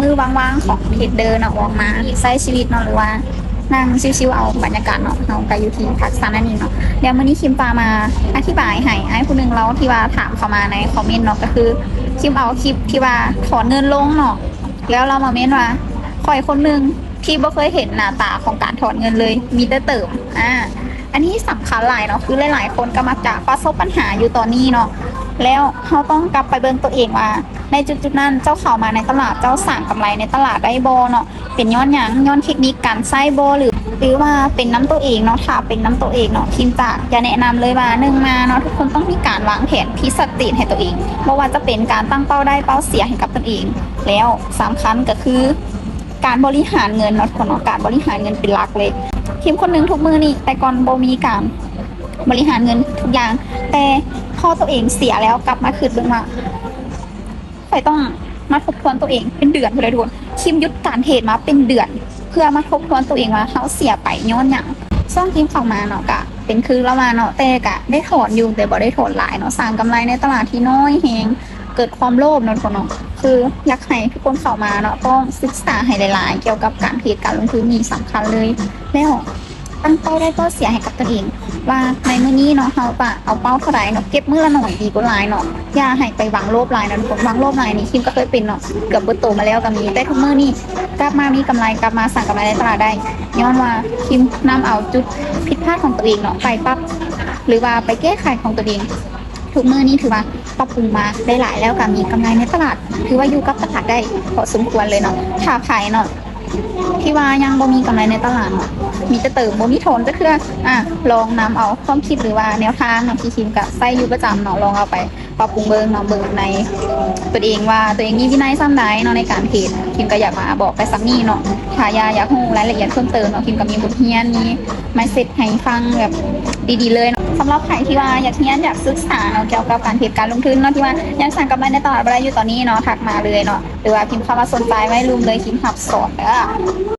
ຄືວ່າງໆຂອງເທຣດເດີເນາະ ອອກມາໃຊ້ຊີວິດເນາະ ຫຼືວ່ານັ່ງຊິວໆເອົາບັນຍາກາດເນາະ. ເຮົາກໍຢູ່ທີ່ພັກຊັ້ນນັ້ນເອງເນາະ. ດຽວມື້ນີ້ຄິມຈະມາອະທິບາຍໃຫ້ອ້າຍຜູ້ໜຶ່ງເລົ່າທີ່ວ່າຖາມເຂົ້າມາໃນຄອມເມັນເນາະ ກໍຄືຄິມເອົາຄລິບທີ່ວ່າຖອນເງິນລົງເນາະ ແລ້ວລາວມາເມັນວ່າ ຂ້ອຍຄົນໜຶ່ງທີ່ບໍ່ເຄີຍເຫັນໜ້າຕາຂອງການຖອນເງິນເລີຍ ມີແຕ່ເຕີມ. ອາ ອັນນີ້ສຳຄັນຫຼາຍເນາະ ຄືຫຼາຍໆຄົນກໍມັກຈະປະສົບບັນຫາຢູ່ຕອນນີ້ເນາະ. ແລ້ວເຮົາຕ້ອງກັບໄປເບິ່ງຕົວເອງວ່າ ໃນຈຸດໆນັ້ນ ເຈົ້າເຂົ້າມາໃນຕະຫຼາດ ເຈົ້າສ້າງກຳໄລໃນຕະຫຼາດໄດ້ບໍ່ເນາະ? ເປັນຍ້ອນຫຍັງ? ຍ້ອນເທັກນິກການໃຊ້ບໍ່ ຫຼື ຫຼືວ່າເປັນນຳຕົວເອງເນາະ? ຖ້າເປັນນຳຕົວເອງເນາະ ຄິມຈະ ຈະແນະນຳເລີຍວ່າ ໜຶ່ງມາເນາະ ທຸກຄົນຕ້ອງມີການວາງແຜນທີ່ຊັດເຈນໃຫ້ຕົວເອງ ບໍ່ວ່າຈະເປັນການຕັ້ງເປົ້າໄດ້ເປົ້າເສຍໃຫ້ກັບຕົນເອງ ແລ້ວສຳຄັນກໍຄື ການບໍລິຫານເງິນເນາະ ທຸກຄົນເນາະ ການບໍລິຫານເງິນເປັນຫຼັກເລີຍ. ຄຣີມຄົນໜຶ່ງທຸກມື້ນີ້ ແຕ່ກ່ອນບໍ່ມີການບໍລິຫານເງິນທຸກຢ່າງ ແຕ່ພໍຕົວເອງເສຍແລ້ວ ກັບມາຄິດເບິ່ງວ່າ ຂ້ອຍຕ້ອງມາທົບທວນຕົວເອງເປັນເດືອນພຸ້ນແຫຼະທຸກຄົນ. ຄຣີມຢຸດການເທຣດມາເປັນເດືອນ ເພື່ອມາທົບທວນຕົວເອງວ່າເຮົາເສຍໄປຍ້ອນຫຍັງ. ຊ່ວງທີ່ເຂົ້າມາເນາະ ກະເປັນຄືລາວວ່າເນາະ ແຕ່ກະໄດ້ຖອນຢູ່ ແຕ່ບໍ່ໄດ້ຖອນຫຼາຍເນາະ ສ້າງກຳໄລໃນຕະຫຼາດທີ່ນ້ອຍແຮງ ເກີດຄວາມໂລບເນາະ ທຸກຄົນເນາະ. ຄືຢາກໃຫ້ທຸກຄົນເຂົ້າມາເນາະ ຕ້ອງສຶກສາໃຫ້ຫຼາຍໆ ກ່ຽວກັບການເທຣດການລົງທຶນນີ້ສຳຄັນເລີຍ. ແລ້ວຕັ້ງເປົ້າໄດ້ເປົ້າເສຍໃຫ້ກັບຕົນເອງ ວ່າໃນມື້ນີ້ເນາະ ເຮົາຈະເອົາເປົ້າເທົ່າໃດເນາະ ເກັບມື້ລະໜ້ອຍດີກວ່າຫຼາຍເນາະ. ຢ່າໃຫ້ໄປຫວັງໂລບຫຼາຍເນາະ ທຸກຄົນ ຫວັງໂລບຫຼາຍນີ້ ຄຣີມກໍເຄີຍເປັນເນາະ ເກືອບເບິດໂຕມາແລ້ວກໍມີ. ແຕ່ທຸກມື້ນີ້ກັບມາມີກຳໄລ ກັບມາສ້າງກຳໄລໃນຕະຫຼາດໄດ້ ຍ້ອນວ່າຄຣີມນຳເອົາຈຸດຜິດພາດຂອງຕົວເອງເນາະ ໄປປັບ ຫຼືວ່າໄປແກ້ໄຂຂອງຕົວເອງ. ທຸກມື້ນີ້ຖືວ່າປັບປຸງມາໄດ້ຫຼາຍ ແລ້ວກໍມີກຳໄລໃນຕະຫຼາດ ຖືວ່າຢູ່ກັບຕະຫຼາດໄດ້ພໍສົມຄວນເລີຍເນາະ. ຖ້າໃຜເນາະ ທີ່ວ່າຍັງບໍ່ມີກຳໄລໃນຕະຫຼາດເນາະ ມີແຕ່ເຕີມ ບໍ່ມີຖອນຈັກເທື່ອ ອາ ລອງນຳເອົາຄວາມຄິດ ຫຼືວ່າແນວທາງເນາະ ທີ່ຄຣີມກະໃຊ້ຢູ່ປະຈຳເນາະ ລອງເອົາໄປປັບປຸງເບິ່ງເນາະ ເບິ່ງໃນຕົວເອງວ່າຕົວເອງມີວິໄນສ່ຳໃດເນາະໃນການເທຣດ. ຄຣີມກະຢາກມາບອກໄປສ່ຳນີ້ເນາະ. ຖ້າຢາກ ຢາກຮູ້ລາຍລະອຽດເພີ່ມເຕີມເນາະ ຄຣີມກະມີບົດຮຽນ ມີ mindset ໃຫ້ຟັງແບບດີໆເລີຍເນາະ. ສຳລັບໃຜທີ່ວ່າຢາກຮຽນ ຢາກສຶກສາເນາະ ກ່ຽວກັບການເທຣດການລົງທຶນເນາະ ທີ່ວ່າຍັງສ້າງກຳໄລໃນຕະຫຼາດບໍ່ໄດ້ຢູ່ຕອນນີ້ເນາະ ທັກມາເລີຍເນາະ ຫຼືວ່າພິມເຂົ້າມາສົນໃຈໃນລຸ່ມເລີຍ ຄຣີມຮັບສອນເດີ.